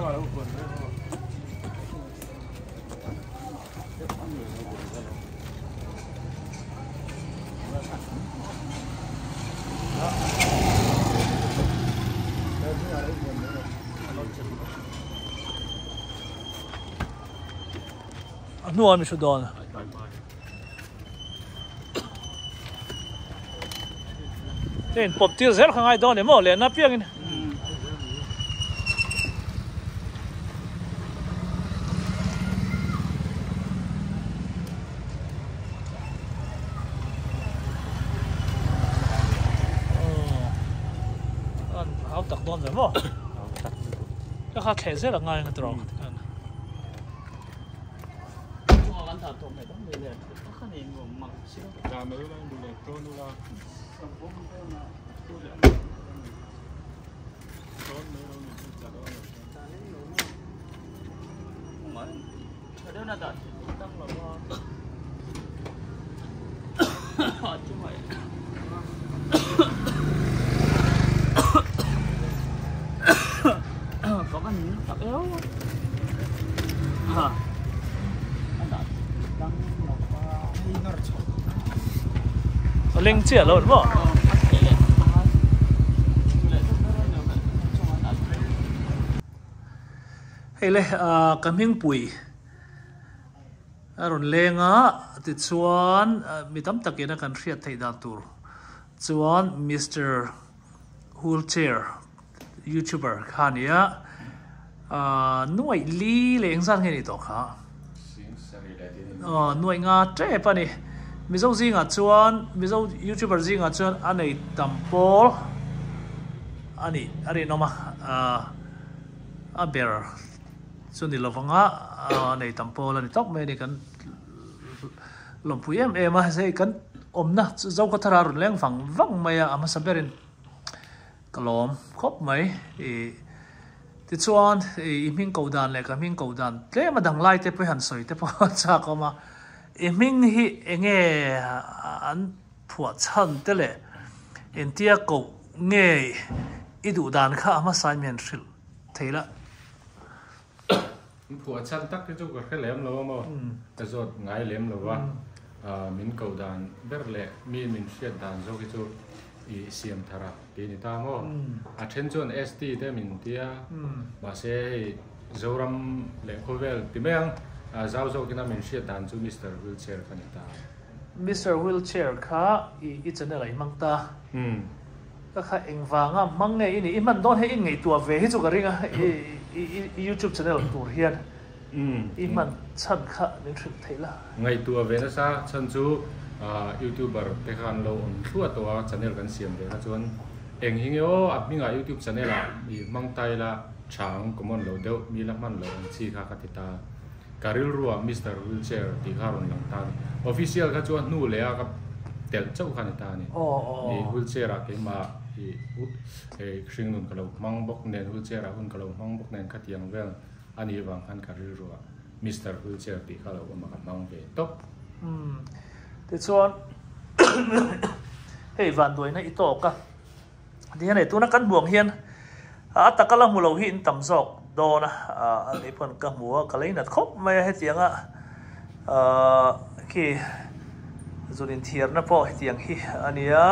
A hnuah mi hru dawn. Hei in pawp tir zel kha ngai dawn em aw lehna piangin. An hau tak dawn ve maw? Ka kha thleh zel a ngai ang tawh. A leng chiah lo maw? Hei le ka hmingpui a rawn leng a tichuan mi tam takin a kan hriat theih dan tur chuan Mister Wheelchair Youtuber kha a ni a nuaih li leh engzat nge ni tawh kha? Nuaih nga tep a ni. Mizo zingah chuan Mizo Youtuber zingah chuan a nei tam pawl a nih a rinawm a a ber chu ni lovanga a nei tam pawl a ni tawp mai a ni kan lawmpui em em a hei kan awmna chu Zokhawthara rawn leng vang vang mai a a hmasa berin ka lawm khawp mai ih tichuan i hming koh dan leh ka hming koh dan tlem a dang lai te pawh hi han sawi te pawh a chak awm a i hming hi eng nge an phuah chhan te leh entia koh nge i duh dan kha a hmasa in mi han hrilh thei la. In phuah chhan tak hi chu ka hre lem lo a maw, ka zawt ngai lem lo va, min koh dan ber leh mi min hriat dan zawk hi chu i siam thar a tih a ni ta maw. A then chuan ST te min tia, mahse hei Zoram leh khawvel ti mai ang, zau zawkin a min hriat dan chu Mister Wheelchair ka ni ta. Mister Wheelchair kha i channel ah i hmang ta. Ka kha engvanga hmang nge i nih? I hman dawn hei i ngaihtuah ve hi chu ka ring a, i youtube channel tur hian i hman chhan kha min hrilh theih la. Ngaihtuah ve nasa chhan chu youtuber te kha an lo awm thluah tawh a, channel kan siam ve kha chuan eng hi nge aw a hmingah youtube channel ah i hmang ta ila tha ang common lo deuh mi la hman loh ang chi kha ka ti ta. Ka rilruah Mister Wheelchair tih kha a rawn lang ta a ni. Official kha chu a hnu leh a ka telh chauh kha a ni ta a ni. Ni wheelchair ah keimah i hei hringnun ka lo hmang bawk nen wheelchair ah hun ka lo hmang bawk nen khatiang vel a nih vang khan ka rilruah Mister Wheelchair tih kha lo awm a ka hmang ve tawp. Umm tichuan hei vanduaina i tawk a. Tihian hei tuna kan hmuh ang hian a taka la hmu lo hi in tam zawk dawn a, a ni pawn ka hmu a, ka leinat khawp mai a hetianga khi zun inthiarna pawh hetiang hi a nia,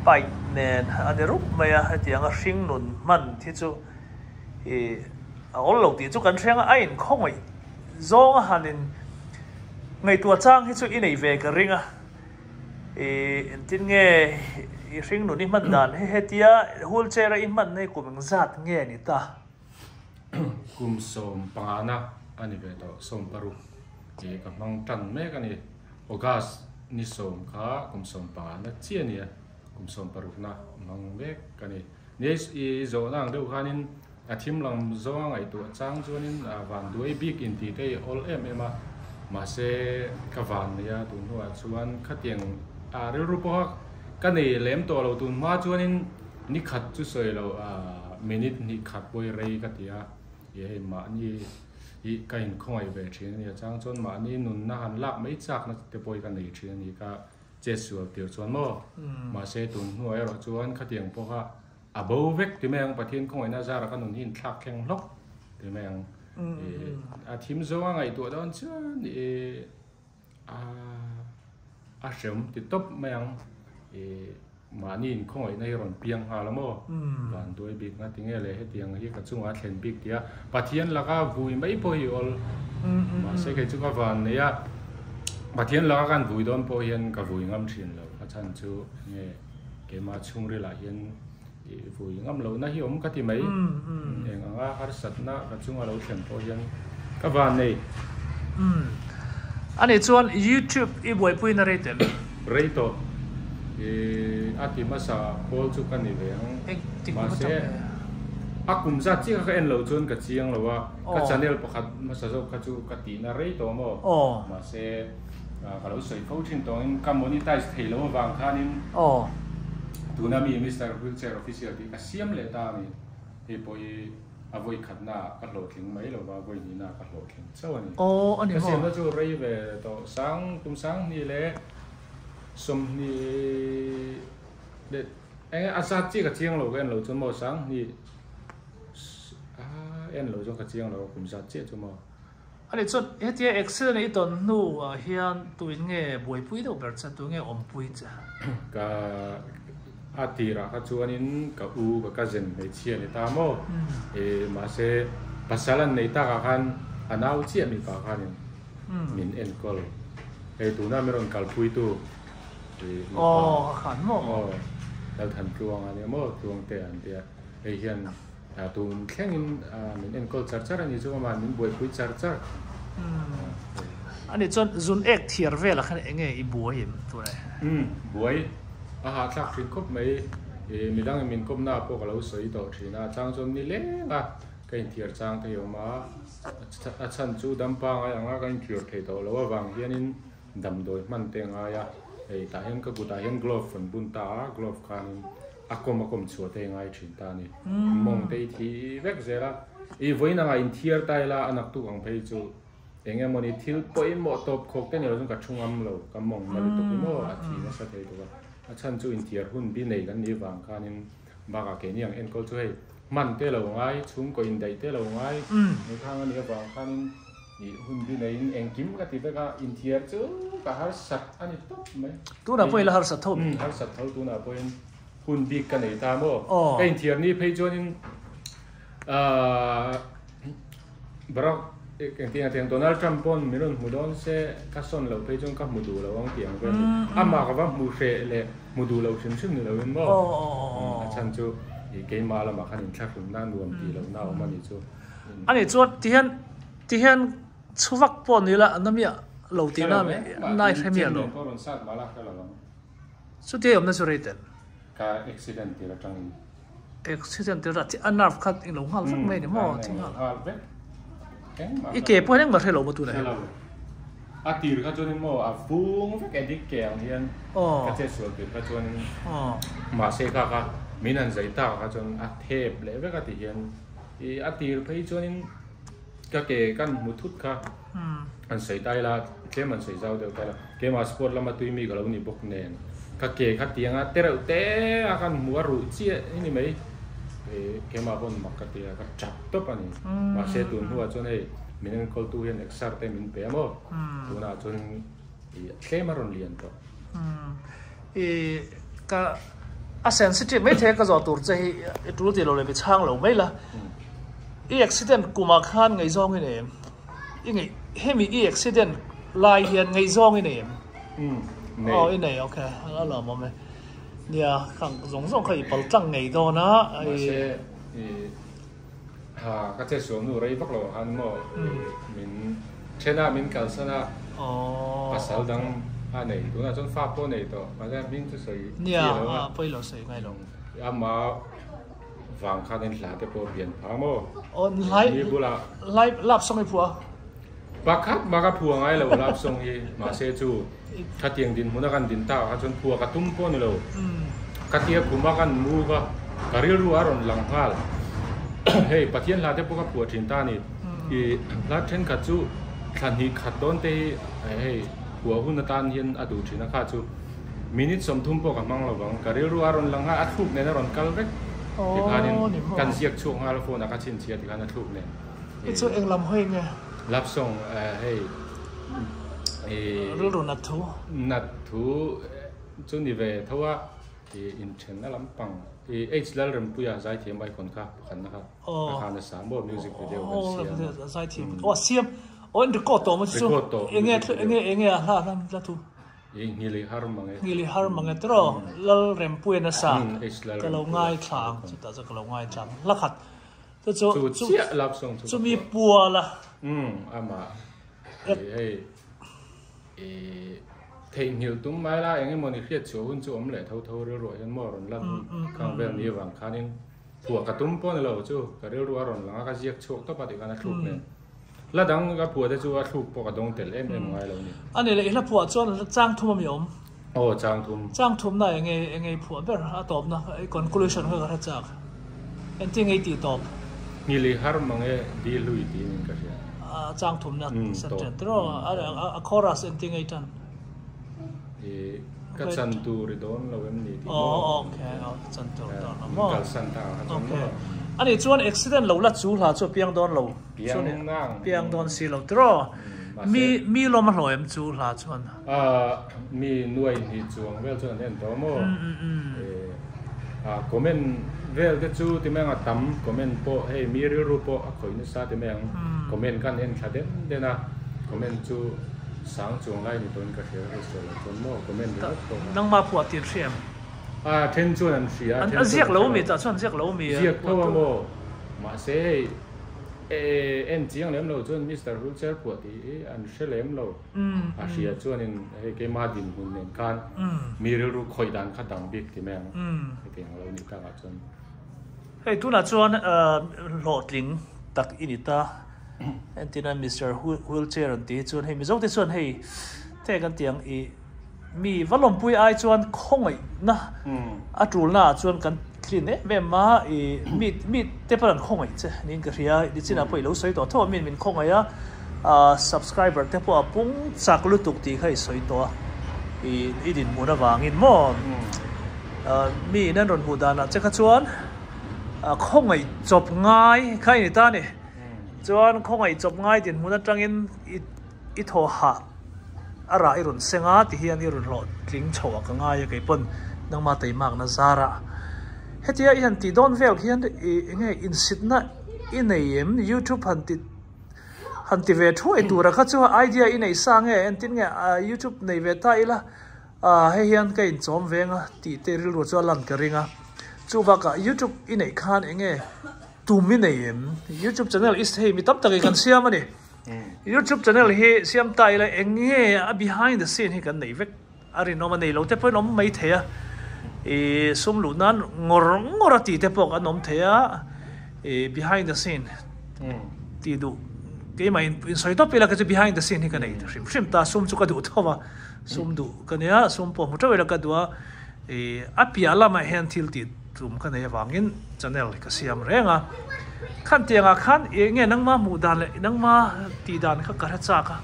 pipe nen a ni rup mai a, hetianga hring nun hman hi chu ih a awl lo tih chu kan hriang a, a inkhawngawih zawnga han in ngaihtuah chang hi chu i nei ve ka ring a. I engtin nge i hringnun i hman dan hi hetia wheelchair a i hman hi kum engzat nge ni ta? Kum 15 na a ni ve tawh, 16 i ka hmang tan mek a ni. August ni 10 kha kum 15 na chiah a ni a, kum 16 na hmang mek a ni. Ni i zawhna ang deuh khanin A thim lam zawnga ngaihtuah chang chuanin van duai bik intih te i awl em em a, mahse ka van nei a, tun hnuah chuan khatiang a rilru pawha ka nei lem tawh lo, tun hma chuanin ni khat chu sawi lo minute hnih khat pawh i rei ka ti a, i hei mahni hi ka inkhawngaih ve thin a ni, a chang chuan mahni nunna han lak mai chakna te pawh hi ka nei thin a ni, ka chetsual tir chuan maw, mahse tun hnuah erawh chuan khatiang pawha A bo vek ti mai ang, Pathian khawngaihna zara ka nun hi inthlak thleng hlawk Ti mai ang. A thim zawnga ngaihtuah dawn chuan i a a hrem ti tawp mai ang. I mahni inkhawngaihna hi rawn piang nghal a maw? Van duai bik nga tinge le hetiang hi ka chungah a thlen bik tia Pathian laka vui mai pawh hi awl. Mahse kei chu ka van nei a, Pathian laka kan vui dawn pawh hian ka vui ngam thin lo. A chhan chu enge keimah chhungrilah hian I vui ngam lohna hi awm ka ti mai. Eng anga harsatna ka chunga lo thlen pawh hian ka van nei. Ani chuan YouTube i buaipuina rei tel. Rei tawh. I a ti hmasa pawl chu ka ni ve ang. Mahse a kum zat chiah kha ka en loh chuan ka chiang lo a. Ka channel pakhat hmasa zawk kha chu ka tihna rei tawh maw. Mahse Ka lo sawi fo thin tawngin ka monetize thei lo avang khanin tuna mi Mister Wheelchair Official tih ka siam leh ta a ni. Hei pawh hi a vawi khatna ah ka hlawhtling mai lo va, vawi hnihna ah ka hlawhtling chauh a ni. Ka siamna chu rei ve tawh sang kum sanghnih leh 20 leh eng a zat chiah ka chiang lo ka en lo chuan maw sanghnih en lo chuan ka chiang lo kum zat chiah chu maw. Ani chuan hetia accident i tawn hnu ah hian tuin nge buaipui deuh ber che, tu nge awmpui che? Ka a tirah kha chuanin ka u ka cousin hmeichhia ni ta maw? E mahse pasal an nei takah khan a nau chiah mipa khanin min enkawl. Hei tuna min rawn kalpuitu mipa. Aw ka khan maw? Aw Lalthantluang a nia maw Tluangte an tia hei hian Tun thlengin min enkawl char char a ni chu amah min buaipui char char. A nih chuan zun ek thiar velah khan eng nge i buai em tunah? Umm buai a hahthlak thin khawp mai. Midangin min kawpna pawh ka lo sawi tawh thin a, a chang chuan ni leng a ka inthiar chang thei awm a, a chhan chu dampa ngai anga ka inthiar thei tawh loh avang hianin damdawi hman te a ngai a, hei tah hian ka kutah hian glove an bun ta a, glove khanin A kawm a kawm chhuah te i ngai thin ta a ni. Mawng te i thi vek zel a. I vawiin anga inthiar ta ila a naktuk ang phei chu eng emawni thil pawimawh tawp khawk te ni lo chuan ka thu ngam lo, ka mawng na lutuk hi maw a thi nasa thei tuk a. A chhan chu inthiar hun bi nei kan nih vang khanin bakah keini ang enkawl chu hei hman te lo ngai, chhungkaw indaih te lo ngai, hei khang a nih avang khanin I hun bi neiin engkim ka ti vek a, inthiar chu ka harsat a ni tawp mai. Tunah pawhin la harsat tho mai. Harsat tho tunah pawhin hun bik ka nei ta maw. Ka inthiar ni phei chuanin Barack engtin a tiang Donald Trump pawn min rawn hmu dawn se ka sawn loh phei chuan ka hmu duh lo ang tih ang vel hi. Amah ka va hmu hreh leh hmu duh lo hrim hrim ni loin maw. A chhan chu keimah lamah khan inthlahrunna nuam tih lohna a awm a nih chu. Ani chuan tihian tihian chhuvak pawh ni la an amiah lo tih na mi nai hre miah lo. Chutia awmna chu rei tel. Ka accident tir atangin. Accident tir a a nerve kha eng lo nghal vek mai ni maw thi nghal. I ke pawh hian engmah hre lo maw tunah hian. A tir kha chuanin maw a vung vek edik ke ang hian ka chet sual tir kha chuanin mahse kha kha min han zai tak kha chuan a thep leh vek a ti hian I a tir phei chuanin ka ke kan hmu thut kha an sawi ta ila, tlem an sawi zau deuh ta ila, keimah sport lama tui mi ka lo ni bawk nen ka ke kha tianga te reuh te a kan hmu a ruh chiah i ni mai. I keimah pawn mak ka ti a, ka chap tawp a ni. Mahse tun hnuah chuan hei min enkawltu hian exer te min pe a maw, tunah chuan i tlem a rawn lian tawh. I ka a sensitive mai thei a ka zawh tur che hi i tul tih lo leh mi chhang lo mai la. I accident kumah khan ngaihzawng i nei em? I ngaih hemi i accident lai hian ngaihzawng i nei em? Nei. Aw i nei okay a lawmawm e. Nia khang zawng zawng kha i pal tlang ngei dawn a. Mahse i ha ka che sual nu rei vak lo ah khan maw min then a min kalsan a pasal dang a nei tunah chuan fa pawh nei tawh mahse hming chu sawi nia a pawi lo sawi ngai lo ama vang khan in hla te pawh pian pha maw aw lai mi bulah lai lap song i phua pakhat mah ka phua ngai lo lap song hi mahse chu Khatiang dinhmun a kan din tak ah chuan phua ka tum pawh a ni lo. Khatia khum a kan mu ka ka rilru a rawn lang nghal. Hei Pathian hla te pawh ka phuah thin ta a ni. I hla thenkhat chu thla hnih khat dawn te hi hei phuah hun atan hian a duh thin a kha chu minute 30 pawh ka hmang lo vang. Ka rilru a rawn lang nghal a thluk nen a rawn kal vek tikhanin kan ziak chhuak nghal a phone ah ka chhinchhiah tikhan a thluk nen. Hei chu eng lam hawi nge? Love song hei Rilru nat thu. Nat thu chu ni ve tho a, inthenna lampang H Lalrempuia zaithiam icon kha pakhatna kha a khan a sa maw music video kan siam a. Zaithiam aw a siam aw in record tawh maw chu chu enge enge enge a hla hla thu. I nghili har mang e. Nghili har mang e tiraw Lalrempuia nasa ka lo ngaithla ang chutah chuan ka lo ngaithla ang hla khat chu chu chu chiah love song chu chumi puala um ama hei i theihnghilh tum mai la eng emaw ni hriat chhuah hun chu awm leh tho tho rilruah hian maw rawn lan khang vel ni avang khanin phuah ka tum pawh ni lo chu ka rilru a rawn lang a ka ziak chhuak tawp a tih khan a thluk nen. Hla dang ka phuah te chu a thluk pawh ka dawng tel em em ngai lo ni. A ni le, i hla phuah chuan chang thum a mi awm? Aw, chang thum. Chang thumna eng nge eng nge i phuah ber a tawpna i conclusion kha ka hre chak. Engtin nge i tih tawp? Nghilh i har mang e di hlui tiin in ka hria. A chang thumna sentence tiraw? A chorus engtin nge i tan? I ka chan tur i dawn lo em ni tih maw? Aw okay aw ka chan tur dawn lo maw? Min kalsan ta ang kha chuan maw? Okay ani chuan accident lo la chu hla chu a piang dawn lo. Piang nang. Piang dawn si lo tiraw? Mi mi lawm a hlawh em chu hla chuan? Mi nuai hnih chuang vel chuan an en tawh maw? Comment vel te chu ti mai ang a tam comment pawh hei mi rilru pawh a khawih nasa ti mai ang comment khan en thla den den a comment chu sang chuang lai ni tawhin ka hria ka hre lo chuan maw comment ringawt pawh kha. Nangmah phuah tir hria em? A then chuan an hria a then chuan an ziak lo mi tah chuan ziak lo mi ziak tho a maw mahse hei en chiang lem lo chuan Mister Wheelchair phuah tih hi an hre lem lo. A hria chuanin hei keima dinhmun nen khan mi rilru khawih dan kha dang bik ti mai ang hetiang a lo nih takah chuan. Hei tunah chuan hlawhtling tak i ni ta. Entina Mister Wheelchair an tih hi chuan hei Mizote chuan hei te kan tih ang i mi va lawmpui ai chuan khawngaihna a tulna ah chuan kan tlin em em a i mi mi te pawn an khawngaih che niin ka hria nichinah pawh i lo sawi tawh tho a mi min khawngaih a ah subscriber te pawh a pung chak lutuk tih kha i sawi tawh a i i dinhmun avangin maw ah mi in an rawn hmuh danah che kha chuan ah khawngaih chawp ngai kha i ni ta a ni chuan khawngaih chawp ngai dinhmun atangin i I thaw hah a rah i rawn seng a ti hian i rawn hlawh tling chho a ka ngai a kei pawn nangma teimakna zarah hetia i han tih dawn vel khian i enge insitna i nei em youtube han ti han ti ve thuai tura kha chu idea i nei sa nge entin nge youtube nei ve ta ila ah hei hian ka inchawm veng a tih te rilru chu a lan ka ring a chubakah youtube i neih khan enge tum i nei em youtube channel i hei mi tam tak i kan siam a ni. Youtube channel hi siam ta ila eng nge a behind the scene hi kan nei vek a rinawm a nei lo te pawhin awm mai thei a ih sum luh nan ngawr ngawr a tih te pawh an awm thei a ih behind the scene tih duh keimah in insawi tawp ila kei chu behind the scene hi ka nei hrim hrim ta sum chu ka duh tho a sum duh ka nia sum pawh hmu teuh ila ka duh a ih a piah lamah hian thil tih Tum ka nei avangin channel ka siam reng a, khan tiangah khan eng nge nangma hmuh dan leh nangma tih dan kha ka hre chak a.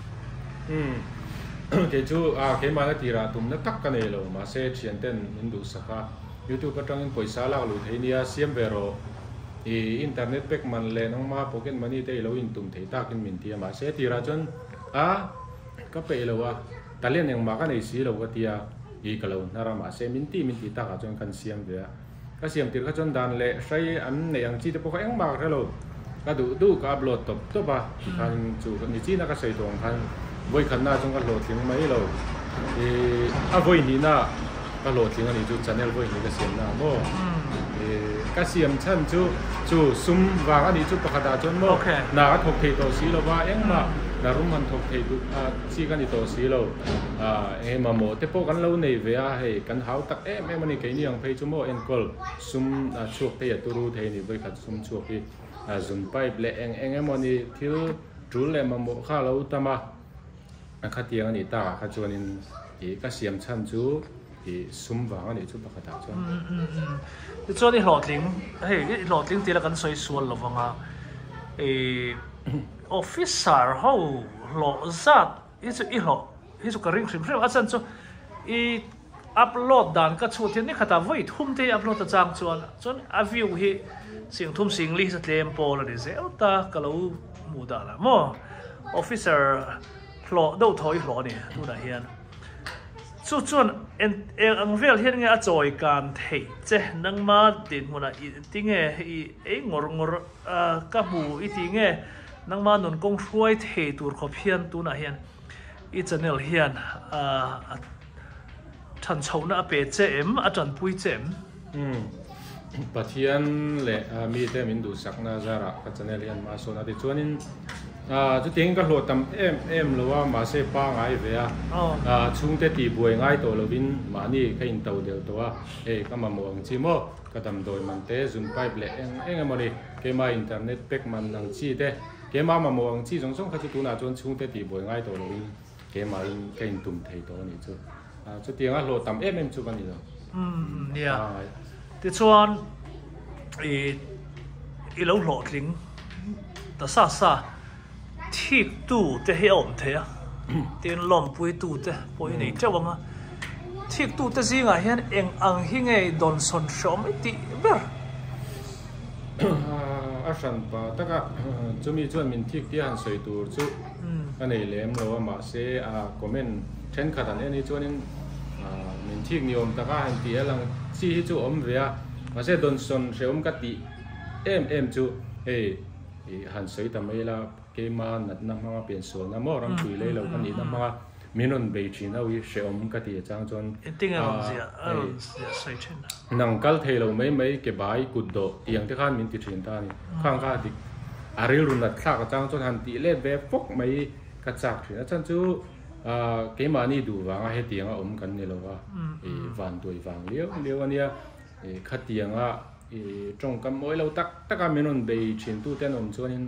Umm kei chu a keimahna tirah tumna tak ka nei lo mahse thianten min duhsak a, youtube atangin pawisa lak luh thei nia siam ve rawh i internet pack man leh nangma pocket money te i lo intum thei takin min ti a mahse tirah chuan a ka peih lo a talent engmah ka nei si lo ka tia. I ka lo hnar a mahse min ti min ti takah chuan kan siam ve a, ka siam tir kha chuan dan leh hrai an neih ang chi te pawh kha engmah ka hre lo, ka duh duh ka upload tawp tawp a tikhan chu ni chin a ka sawi tawh ang khan vawi khatna chuan ka hlawhtling mai lo i a vawi hnihna ka hlawhtling a nih chu channel vawi hnih ka siam na maw i ka siam chhan chu chu sum vang a nih chu pakhat ah chuan maw hna ka thawk thei tawh si lo va engmah hna rum han thawk thei duh a chi ka ni tawh si lo. Eng mamawh te pawh kan lo nei ve a, hei kan hau tak em em a ni, keini ang phei chu maw enkawl sum chhuak te hi a turu thei a ni, vawikhat sum chhuak hi zun pipe leh eng eng emaw ni thil tul leh mamawh kha a lo tam a, a khatiang a nih takah kha chuanin ih ka siam chhan chu ih sum vang a nih chu pakhatah chuan. Tichuan i hlawhtling, hei i hlawhtling tih la kan sawi sual lo vang a, ih officer ho hlawh zat Hi chu i hlawh hi chu ka ring hrim hrim a chan chu i upload dan ka chhut hian nikhatah vawi thum te hi upload a chang chuan chuan a view hi sing thum sing li hi chu tlem pawl a ni zel ta ka lo hmuh danah maw officer hlawh deuh thaw i hlawh a ni tunah hian. Chu chuan eng ang vel hian nge a chawi kan theih che nangma dinhmunah i tinge i ei ngawr ngawr ka hmu i tih nge nangma nun kawng hruai thei tur khawp hian tunah hian i channel hian a than chhohna a pe che em a tanpui che em? Umm Pathian leh mite min duhsakna zarah ka channel hian hma sawn a tichuanin chutiangin ka hlawh tam em em lo a mahse pangai ve a chhungte tihbuai ngai tawh lovin mahni ka into del tawh a hei ka mamawh ang chi maw ka damdawi man te zun pipe leh eng eng emaw ni keimah internet pack man ang chi te keimah mamawh ang chi zawng zawng kha chu tunah chuan chhungte tihbuai ngai tawh lovin Keimahin ka intum thei tawh a nih chu. Chutianga hlawh tam em em chu ka ni lo. Umm nia. Tichuan i i lo hlawhtling ta sa sa thik tu te hi a awm thei a, tin lawmpui tu te pawh i nei teuh ang a. Thik tu te zingah hian eng ang hi nge i dawnsawn hreawm i tih ber? A hran pa taka chumi chuan min thik tia han sawi tur chu ka nei lem lo a mahse a comment thenkhat an en hi chuanin min thik ni awm taka han tih a lang chi hi chu awm ve a mahse dawnsawn hrehawm ka tih em em chu hei han sawi ta mai ila keima natna hmanga piansualna maw ramtui lei lo ka nihna hmanga Min rawn bei thin ho hi hrehawm ka ti a chang chuan Engtin nge rawn ziah a rawn ziah sawi thin a? Nang kal thei lo mai mai ke bai kut dawh tiang te khan min ti thin ta a ni. Khang kha dik a rilru nat thlak a chang chuan han tih let ve fawk mai ka chak thin a chhan chu keimahni duh vanga hetiang a awm kan ni lo va i vanduai vang liau liau a nia i khatianga i tawngkam mawi lo tak tak a min rawn bei thin tu te an awm chuanin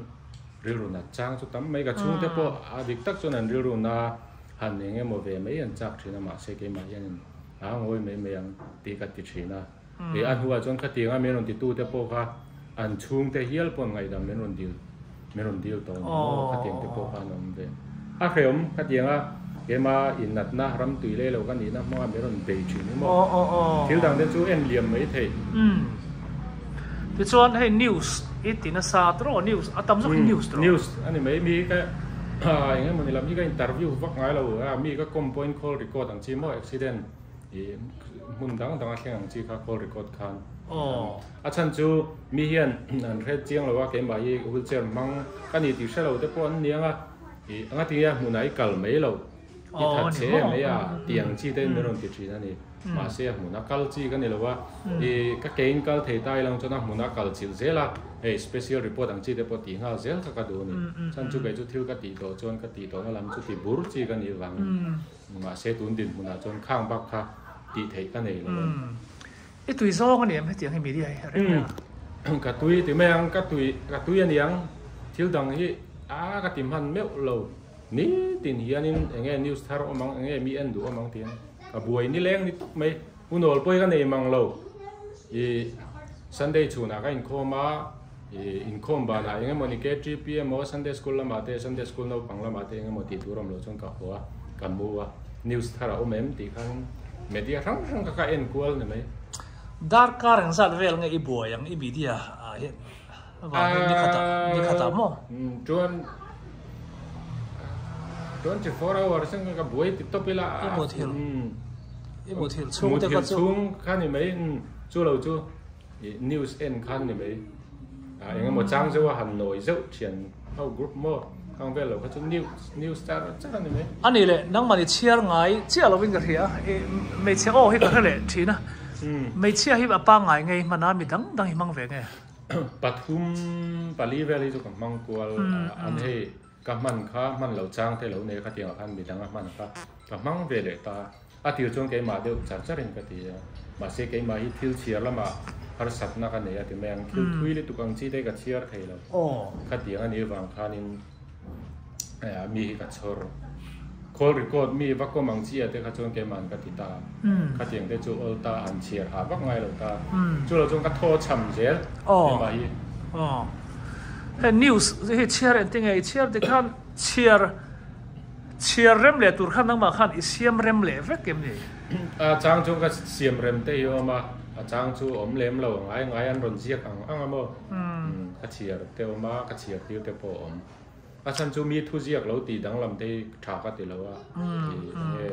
Rilru nat chang chu tam mai ka chhungte pawh a dik tak chuan an rilru na han eng emaw ve mai an chak thin a mahse keimah hianin a ngawi mai mai ang tih ka ti thin a. Ih a hnuah chuan khatianga min rawn titu te pawh kha an chhungte hial pawh ngaihdam min rawn dil min rawn dil tawh a ni maw khatiang te pawh kha an awm ve. A hrehawm khatianga keimah innatna ram tui lei lo ka nihna hmanga min rawn bei thin hi maw thil dang te chu en liam mai thei. Tichuan hei news i ti nasa tawh news a tam zawk hi news tawh. News a ni mai mi ka eng emaw ni lam hi ka interview vak ngai lo a mi ka com pawhin call record ang chi maw accident ih hmun dang dang a thleng ang chi kha call record khan a chhan chu mi hian an hre chiang lo a keimah hi wheelchair hmang ka ni tih hre lo te pawh an niang a ih anga tinge a hmunah i kal mai lo i that che mai a tih ang chi te in min rawn ti thin a ni. Mahse a hmun a kal chi ka ni lo a, i ka ke in kal thei ta ilang chuan a hmun a kal chilh zel a, hei special report ang chi te pawh tih nghal zel kha ka duh a ni. Chhan chu kei chu thil ka tih tawh chuan ka tih tawhna lam chu ti bur chi ka nih vangin mahse tun dinhmunah chuan khang bak kha tih theih ka nei lo a ni. I tui zawng a ni em hetiang hi media hi a reng a? Ka tui ti mai ang, ka tui ka tui a ni ang, thil dang hi a ka ti hman meuh lo. Nitin hianin eng nge news thar awm ang, eng nge mi en duh awm ang tiin ka buai nileng ni tawp mai. Hunawl pawh hi ka nei mang lo. Ih Sunday chhunah ka inkhawm a, ih inkhawm banah eng emaw ni KTP emaw Sunday school lamah te Sunday school naupang lamah te eng emaw tih tur awm loh chuan ka haw a, ka mu a. News thar a awm em tih khan media hrang hrang kha ka en kual ni mai. Darkar engzat vel nge i buai ang i media ah hian? Vang ni khatah ni khatah maw? Chuan 24 hours in ka buai ti top ila. I mu thil. I mu thil chhung te kha chu. Chhung kha ni mai chu lo chu news en khan ni mai. Eng emaw chang zeuh a han nawi zeuh thian ho group maw khang vel lo kha chu news news char char a ni mai. Ani leh nangmah ni chhiar ngai chiah lovin ka hria hmeichhe aw hi ka hre leh thin a. Hmeichhia hi a pangngai ngei hman a mi dang dang hi hmang ve nge. Pathum pali vel hi chu ka hmang kual an hei ka hman kha hman lo chang te lo nei khatiang ah khan midang a hman kha ka hmang ve leh ta a tir chuan keimah deuh char char in ka ti a mahse keimah hi thil chhiar lamah harsatna ka nei a ti mai ang thil thui lutuk ang chi te ka chhiar thei lo khatiang a nih vang khanin mi hi ka chhawr call record mi va kawm ang chi ah te kha chuan keimah ka ti ta khatiang te chu awl ta an chhiar ha vak ngai lo ta chu lo chuan ka thaw cham zel keimah hi hei news hi chhiar eng tinge i chhiar ti khan chhiar chhiar rem leh tur khan nangmah khan i siam rem leh vek em ni a chang chu ka siam rem te hi awm a a chang chu awm lem lo ngai ngai an rawn ziak ang ang a maw ka chhiar te awm a ka chhiar tir te pawh awm. A chhan chu mi thuziak lo tih danglam te hi tha ka ti lo a, ih enge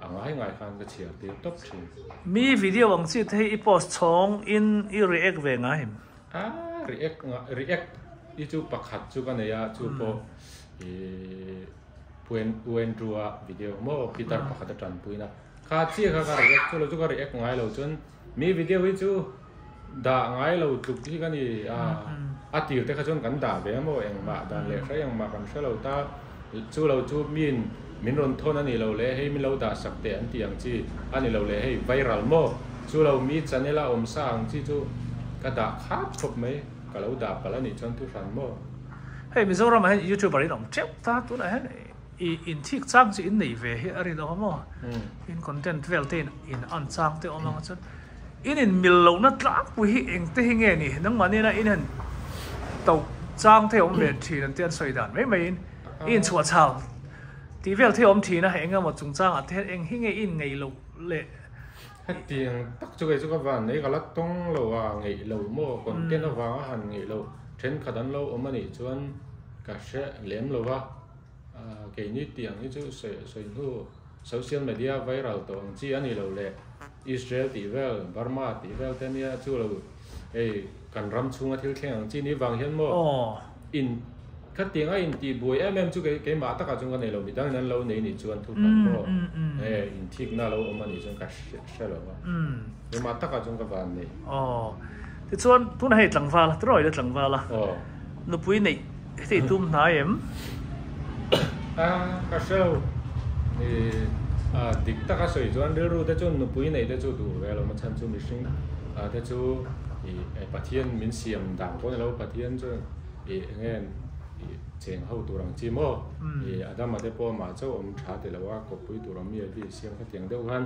a ngai ngai khan ka chhiar tir tawp thin. Mi video ang chi te hi i post chhawng in i react ve ngai em? A react react hi chu pakhat chu ka nei a, chu pawh ih Pu U Andrew-a video maw Peter pakhat a tanpuina kha chiah kha ka react chu lo chu ka react ngai lo chuan mi video hi chu dah ngai lo tluk hi ka ni a, a tir te kha chuan kan dah ve a maw engmah dan leh hre engmah kan hre lo ta chu lo chu miin min rawn thawn a ni lo le hei min lo dah sak teh an tih ang chi a ni lo le hei viral maw chu lo mi channel a awm sa ang chi chu ka dah khat khawp mai ka lo dah palh a nih chuan thu hran maw. Hei Mizoram ah hian youtuber in awm teuh ta tunah hian i inthik chang chu in nei ve hi a rinawm a maw in content vel te in an chang te awm ang chuan in in mil lohna tlangpui hi eng te hi nge ni nangmah nena in han to chang te awm ve thin an te an sawi dan mai mai in i inchhuah chhal tih vel te awm thin a eng emaw chungchangah te hian eng hi nge i in ngeih loh leh Hetiang tak chu kei chu ka van nei ka la tawng lo a ngeih lo maw content avanga han ngeih loh thenkhat an lo awm anih chuan ka hre lem lo va keini tih ang hi chu sawi hnu social media viral tawh ang chi a ni lo leh Israel tih vel Burma tih vel te nia chu lo hei kan ram chhunga thil thleng ang chi ni vang hian maw in Khatiang a intih buai em em chu kei keimah takah chuan ka nei lo, midang in an lo nei nih chuan thu hran pawh e inthikna a lo awm a nih chuan ka hre lo a, keimah takah chuan ka van nei. Aw, tichuan tunah hei tlangval a, tirawi la tlangval a, nupui neih heti i tum hnai em? A, ka hre lo, i a dik taka sawi chuan rilru te chuan nupui neih te chu duh ve lo, machhan chu mihring te chu i Pathian min siam dan pawh a ni lo, Pathian chuan. Ih enge ih cheng ho tur ang chi maw? Ih Adama te pawh amah chauh awm tha ti lo a, kawppui tur awm mi a vi siam kha tiang deuh khan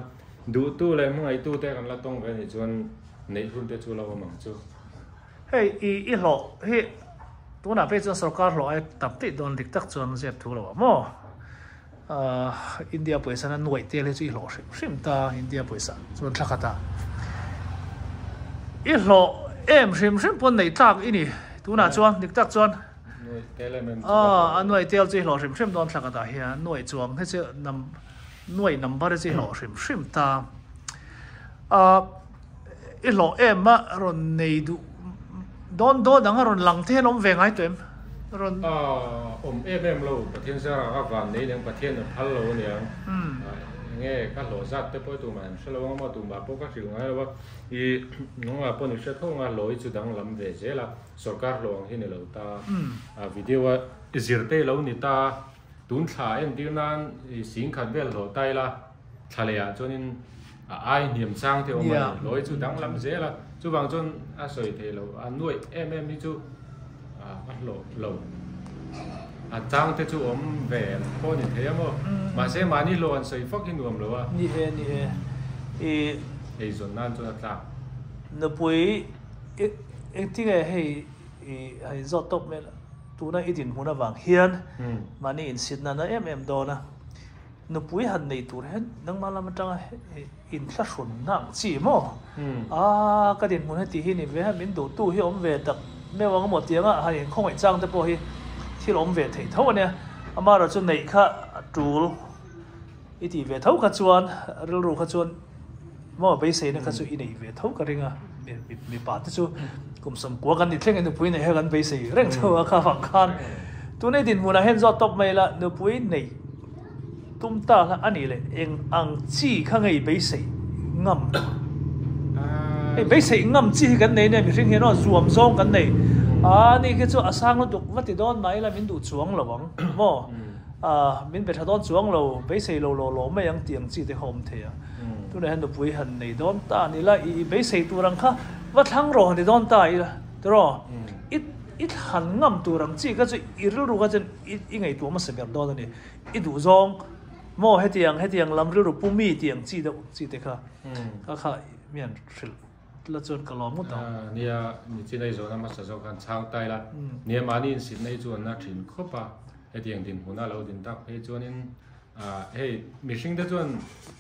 duhtu leh hmangaihtu te kan la tawng ve anih chuan neih hun te chu lo awm ang chu. Hei i i hlawh hi tunah phei chuan sorkar hlawh ai tam tih dawn dik tak chuan zep thu lo ah maw? India pawisa na nuaih tel hi chu i hlawh hrim hrim ta India pawisa chuan thla khat ah i hlawh em hrim hrim pawn neih tlak i ni tunah chuan dik tak chuan a nuaih tel chu i hlawh hrim hrim dawn thla khat ah hian nuaih chuang hi chu nuaih number hi chu i hlawh hrim hrim ta I hlawh em a rawn nei duh dawn dawn ang a rawn lang te hian awm ve ngai tawh em? Rawn. Aw awm em em lo, Pathian zarah ka van nei leng Pathian a phal lo aniang. Enge ka hlawh zat te pawh tumah an hre lo ang maw tumah pawh ka hrilh ngai lo a, i nungah pawh ni hre tho anga hlawh hi chu danglam ve zel a, sorkar hlawh ang hi ni lo ta, a video a zir te lo ni ta, tun thla entir nan i singkhat vel hlawh ta ila, Thla leh ah chuanin a ai hniam chang te awm a ni. Lawi chu danglam zel a, chuvang chuan a sawi theih loh, a nuaih em em hi chu a hlawh lo. A chang te chu awm ve pawh ni thei a maw? Mahse mahni hlawh an sawi fak hi nuam lo a. Ni e, ni e. I. Eizawn nan chuan a tlak. Nupui engtinge hei i han inzawt tawp mai la, tuna i dinhmun avang hian mahni insitna na em em dawn a. Nupui han nei tur hian nangmah lam atanga inthlahrunna ang chi maw? Aaa ka dinhmun heti hi ni ve a, min duhtu hi awm ve tak meuh ang maw tianga han inkhawngaih chang te pawh hi thil awm ve theih tho a nia. Amaherawhchu chu neih kha a tul i tih ve tho kha chuan rilru kha chuan maw beiseina kha chu i neih ve tho ka ring a, mipa te chu kum sawmkua kan ni thleng in nupui neih kha kan beisei reng tho a kha vang khan tunei dinhmunah hian zawt tawp mai la nupui neih Tum ta kha a nih leh eng ang chi kha ngei beiseih ngam hei beiseih ngam chi hi kan nei nia mihring hian aw zuam zawng kan nei a ni khi chu a sang lutuk va ti dawn mah ila min duh chuang lo ang maw a min be tha dawn chuang lo beisei lo law law mai ang tih ang chi te kha awm thei a tunah hian nupui han nei dawn ta a ni la i beisei tur ang kha va thlang rawh han ti dawn ta ila tiraw i i thlan ngam tur ang chi kha chu i rilru kha chuan i ngaihtuah hmasa ber dawn a ni. I duh zawng maw hetiang hetiang lam rilru pu mi tih ang chi deuh chi te kha ka kha mi an hrilh la chuan ka lawm ngawt ang. Nia nichin a i zawhna hmasa zawk khan chhang tai la, nia mahni insit na hi chu an la thin khawp a, hetiang dinhmun a lo din tak phei chuanin hei mihring te chuan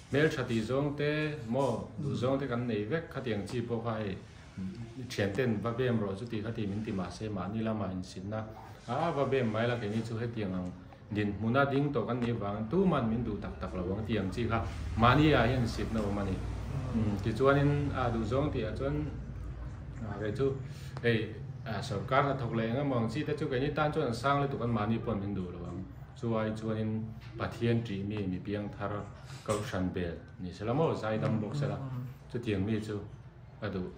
hmeltha tih zawng te maw duh zawng te kan nei vek khatiang chi pawh kha hei thianten va bem rawh chuti khati min ti mahse mahni lama insitna. A va bem mai la keini chu hetiang ang dinhmuna ding tawh kan nih vangin tuman min duh tak tak lo ang tih ang chi kha mahni ah hian sitna awm a ni. Tichuanin a duhzawng tih ah chuan kei chu hei sorkar hnathawk leh eng emaw ang chi te chu keini tan chuan an sang lutuk an mahni pawh min duh lo ang. Chu ai chuanin Pathian ṭih mi mi piang thar kohhran bel ni sela maw zaidam bawk sela chutiang mi chu ka duh.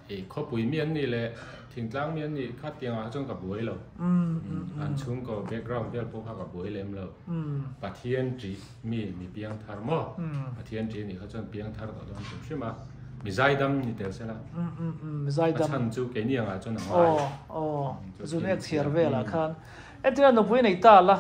I khawpui mi an nih leh thingtlang mi an nih kha tiangah kha chuan ka buai lo. An chhungkaw background vel pawh kha ka buai lem lo. Pathian ṭih mi mi piang thar maw? Pathian ṭih anih kha chuan piang thar tawh dawn hrim hrim a. Mi zaidam ni tel sela. A chhan chu keini angah chuan a ngai. Aw, zun ek chhiar velah khan. Entirna nupui nei ta la.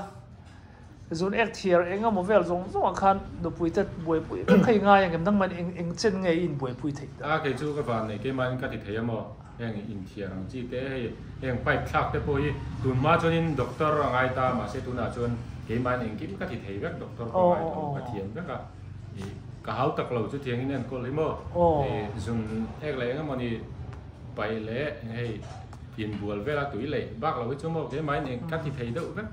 Zun ek thiar eng emaw vel zawng zawngah khan nupui te buaipui vek kha i ngai ang em? Nangmah in eng chen nge i inbuaipui theih ta? A kei chu ka van nei keimahin ka ti thei emaw heng inthiar ang chi te hei heng pipe thlak te pawh hi tun hma chuanin doctor a ngai ta mahse tunah chuan keimahin engkim ka ti thei vek doctor pawh ngai tawh ka thiam vek a i ka hau tak lo chutiangin enkawl hi maw i zun ek leh eng emawni paih leh hei inbual vela tui leh bak lo hi chu maw keimahin eng ka ti thei deuh vek.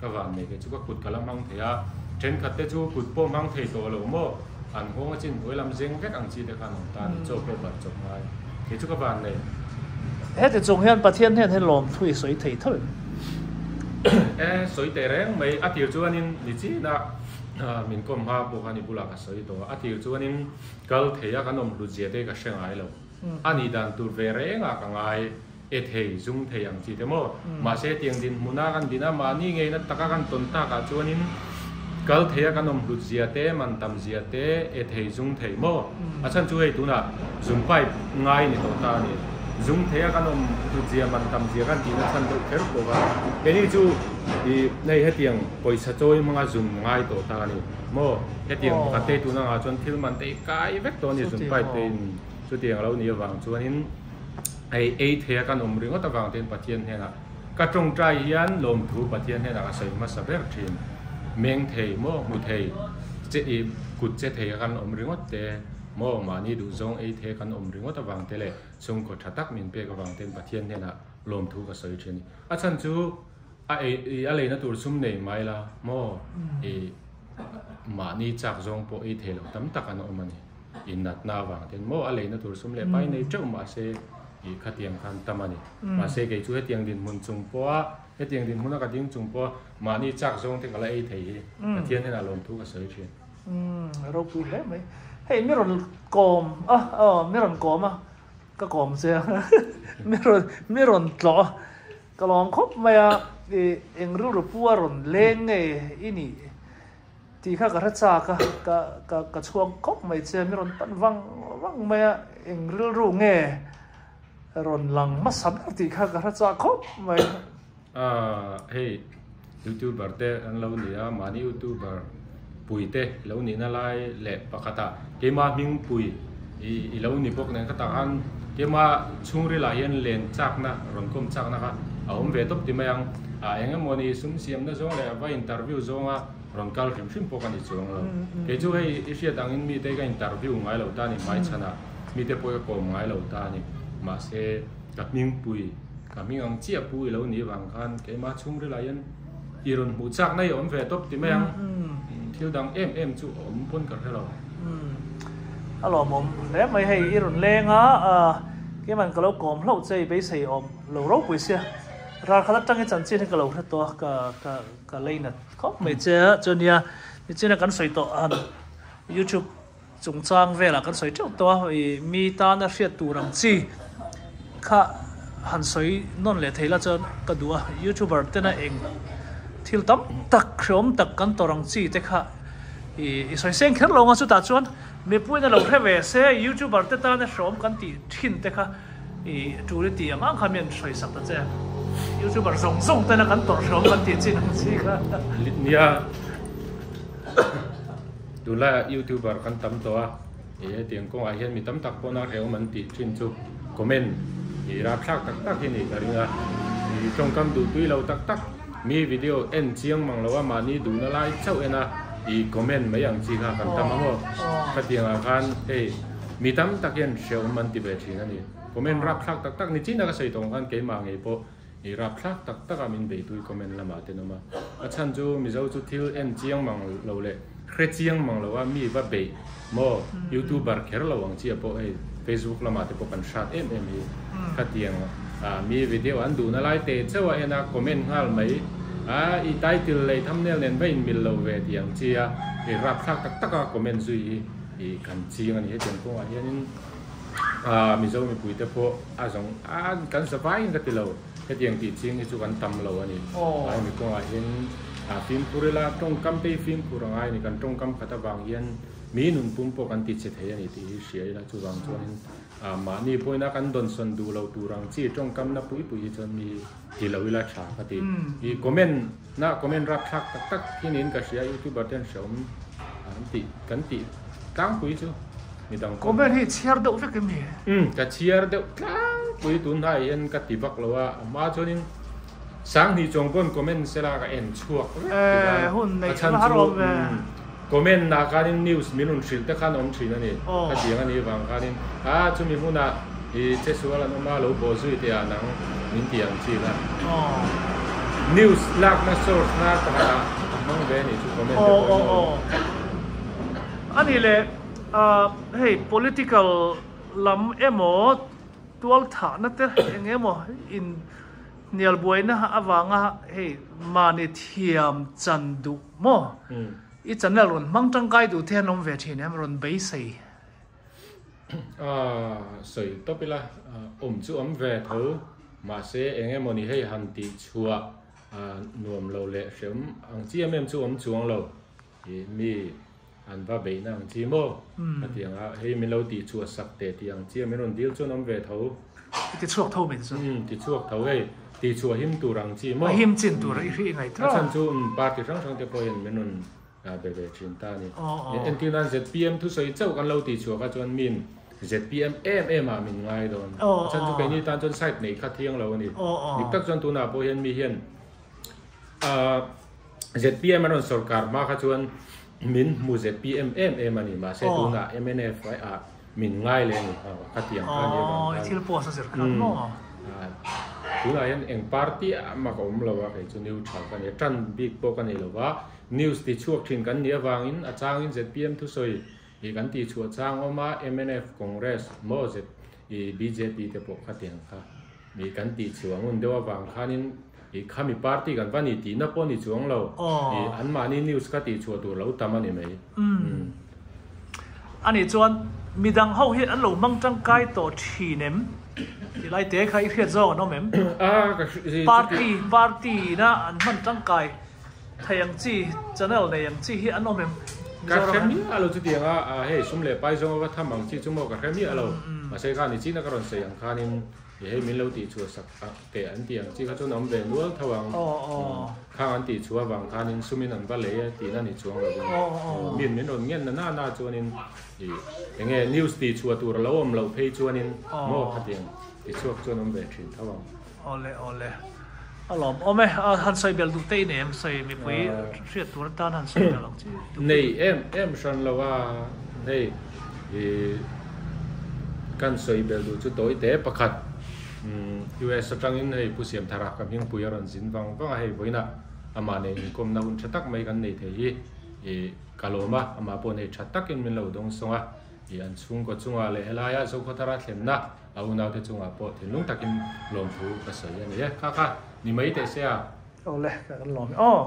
Ka van nei kei chu ka kut ka la hmang thei a, thenkhat te chu kut pawh hmang thei tawh lo maw, an nghawng a chin hnuai lam zeng vek ang chi te khan awm ta a ni, chaw pawh barh chawp ngai kei chu ka van nei. Heti chung hian Pathian hnen hi lawmthu i sawi thei tho em? E, sawi teh reng mai, a tir chuanin ni chin a min kawm hma pawh khan i bulah ka sawi tawh a, a tir chuanin kal thei a kan awm hlut zia te hi ka hre ngai lo, a nih dan tur ve rengah ka ngai. E thei, zum thei ang chi te maw? Mahse tiang dinhmuna kan din a, mahni ngeina taka kan tawn takah chuanin kal thei a kan awm hlut zia te, man tam zia te, e thei, zum thei maw? A chhan chu hei tunah zum pipe ngai ni tawh ta a ni. Zum thei a kan awm hlut zia, man tam zia kan tihna chhan deuh kher bawk a. Keini chu i hei hetiang pawisa chawi hmanga zum ngai tawh ta a ni maw? Hetiang pakhat te tuna ngah chuan thil man te i kai vek tawh a ni zum pipe te in chutiang a lo nih avang chuanin. Hei ei thei a kan awm ringawt avang ten Pathian hnenah ka tawngtai hian lawmthu Pathian hnenah ka sawi hmasa ber thin. Meng thei maw hmu thei che i kut che thei a kan awm ringawt te maw mahni duhzawng ei thei a kan awm ringawt avang te leh chhungkaw tha tak min pek avang ten Pathian hnenah lawmthu ka sawi thin a ni. A chhan chu a ei a leina tur sum nei mai la maw i mahni chak zawng pawh ei thei lo tam tak an awm a ni. Innatna avang ten maw a leina tur sum leh pai nei teuh mahse ih khatiang khan tam a ni. Mahse kei chu hetiang dinhmun chung pawha hetiang dinhmuna ka ding chung pawha mahni chak zawng te ka la ei thei hi Pathian hian a lawmthu ka sawi thin. Umm ropui hle mai. Hei mi rawn kawm a aw mi rawn kawm a ka kawm che a mi rawn mi rawn tlawh a ka lawm khawp mai a ih eng rilru pu a rawn leng nge i nih. Tih kha ka hre chak a, ka ka ka chhuak khawp mai che, mi rawn pan vang vang mai a, eng rilru nge rawn lang hmasa ber tih kha ka hre chak khawp mai. Aaa hei youtuber te an lo ni a, mahni youtuber pui te lo nihna lai leh pakhat ah keima hming pui i lo ni bawk nen khatah khan keima chhungril ah hian len chakna rawn kawm chakna kha a awm ve tawp ti mai ang a eng emaw ni sum siamna zawng leh va interview zawnga rawn kal hrim hrim pawh ka ni chuang lo kei chu hei i hriat angin mite ka interview ngai lo ta a ni hmaichhanah mite pawh ka kawm ngai lo ta a ni mahse ka hming pui ka hming ang chiah pu i lo nih vang khan keima chhungril ah hian i rawn hmuh chakna i awm ve tawp ti mai ang thil dang em em chu a awm pawn ka hre lo. A lawmawm hle mai hei i rawn leng a keiman ka lo kawm hlauh che i beisei awm lo ropui sia ral khat atangin chanchin hi ka lo hre tawh a ka ka ka lei nat khawp mai che a chuan nia nichina kan sawi tawh han youtube chungchang velah kan sawi teuh tawh a ih mi tana hriat tur ang chi kha han sawi nawn leh thei la chuan ka duh a youtuber tena eng thil tam tak hreawm tak kan tawrh ang chi te kha ih i sawi seng kher lo ang a chutah chuan mipuiin a lo hre ve se youtuber te tana hreawm kan tih thin te kha ih tul i tih ang ang kha mi an sawi sak ta che youtuber zawng zawng tena kan tawrh hreawm kan tih chin ang chi kha. Nia. Tunlaiah youtuber kan tam tawh a, ih hetiang kawngah hian mi tam tak pawn a hrehawm an tih thin chu comment ih rapthlak tak tak hi nih ka ring a, ih tawngkam duh tui lo tak tak mi video en chiang mang lo a mahni duhna lai chauh en a ih comment mai ang chi kha kan tam ang aw, khatiangah khan hei mi tam tak hian hrehawm an ti ve thin a ni, comment rapthlak tak tak ni chin a ka sawi tawng khan keimah ngei pawh. I rapthlak tak tak a min beitui comment lamah te an awm a. A chhan chu Mizo chu thil en chiang mang lo leh hre chiang mang lo a mi va beih maw youtuber kher lo ang chiah pawh hei Facebook lamah te pawh kan hrat em em hi khatiang a mi video an duhna lai te chauh a en a comment nghal mai a i title leh thumbnail nen va inmil lo ve tih ang chi a i rapthlak tak tak a comment zui hi i kan ching a ni hetiang kawngah hianin Aaa Mizo mipui te pawh a zawng a kan za vaiin ka ti lo hetiang tih ching hi chu kan tam lo a ni. Ai mi kawngah hian a fimkhur ila tawngkam te hi fimkhur a ngai a ni kan tawngkam khat avang hian mi nun pum pawh kan ti che thei a ni tih hi hria ila chuvang chuanin a mahni pawhin a kan dawnsawn duh lo tur ang chi tawngkam na pui pui hi chuan mi ti lo ila tha ka ti. I comment na comment rapthlak tak tak hi niin ka hria youtuber ten hreawm an tih kan tih tlangpui chu midang pawh. Comment hi chhiar deuh vek em ni? Umm ka chhiar deuh tlangpui tunhnai hian ka ti vak lo a a hma chuanin Sanghnih chuang pawn comment sela ka en chhuak vek ti khan a chhan chu comment nah khanin news min rawn hrilh te khan a awm thin a ni khatiang a nih vang khanin a chumi hmunah i che sual an awm a lo bawh zui teh ah nang min ti ang chi kha news lakna source na pakhat ah a hmang ve a nih chu comment te pawh in aw. A nih leh hei political lam emaw tual thahna te eng emaw in Hnial buaina avanga hei mahni thiam chan duh maw? I channel rawn hmang tangkai duh te an awm ve thin em? Rawn beisei. Aaa sawi tawp ila awm chu awm ve tho mahse eng emaw ni hei han tih chhuah nuam lo leh hreawm ang chi em em chu awm chuang lo. Ih mi an va beihna ang chi maw? Ka ti ang a, hei min lo tih chhuah sak teh tih ang chi a min rawn dil chuan awm ve tho. I ti chhuak tho min chu. Umm ti chhuak tho hei, tih chhuah him tur ang chi maw? A him chin tur i hrih ngaih tawh. A chhan chu umm party hrang hrang te pawhin min rawn be ve thin ta a ni. Entir nan ZPM thusawi chauh kan lo tih chhuah kha chuan min ZPM em em ah min ngai dawn. A chhan chu keini tan chuan side neih kha thiang lo a ni. Dik tak chuan tunah pawh hian mi hian Ahh ZPM an rawn sorkar hma kha chuan min hmu ZPM em em a ni mahse tunah mnf ah min ngai leh a ni khatiang kha a ni avang khan thil post a zir khan maw tunah hian eng party ah mah ka awm lo a kei chu neutral ka ni a tan bik pawh ka nei lo va news ti chhuak thin kan nih avangin a changin ZPM thusawi ih kan tih chhuah chang awm a mnf Congress maw Z ih bjp te pawh khatiang kha. Ih kan tih chhuah ngun deuh avang khanin ih khami party kan va ni tihna pawh ni chuang lo. Ih anmahni news kha tih chhuah tur lo tam a ni mai. Umm. Anih chuan midang ho hian an lo hmang tangkai tawh thin em? Tih lai te kha i hriat zawk an awm em? Party party ina an hman tangkai thei ang chi channel nei ang chi hi an awm em? Ka hre miah lo chutiang a, hei sum leh pai zawng a va tham ang chi chu maw ka hre miah lo. Mahse khan i china ka rawn sawi ang khanin I hei min lo tih chhuah sak teh an tih ang chi kha chuan a awm ve nual tho ang. Khang an tih chhuah avang khanin sumin an va lei e tihna ni chuang lovin min min rawn ngen na na na chuanin i enge news tih chhuah tur a lo awm loh phei chuanin maw khatiang ti chhuak chuan awm ve thin tho ang. Awle awle a lawm awm e a han sawi bel duh te i nei em sawi mipui hriat tur atan han sawi bel ang chi duh. Nei em em hran lo a hei i kan sawi bel duh chu tawi te pakhat US atangin hei Pu Siamthara ka hmingpui a rawn zin vang vang a hei vawiinah amah nen inkawmna hun tha tak mai kan nei thei hi i ka lawm a amah pawh nei tha takin min lo dawng sawng a i an chhungkaw chungah leh helaia Zokhawthara thlenna A unaute chungah pawh thinlung takin lawmthu ka sawi a ni e. Kha kha, ni mai teh se a. Awle, ka kan lawm e aw.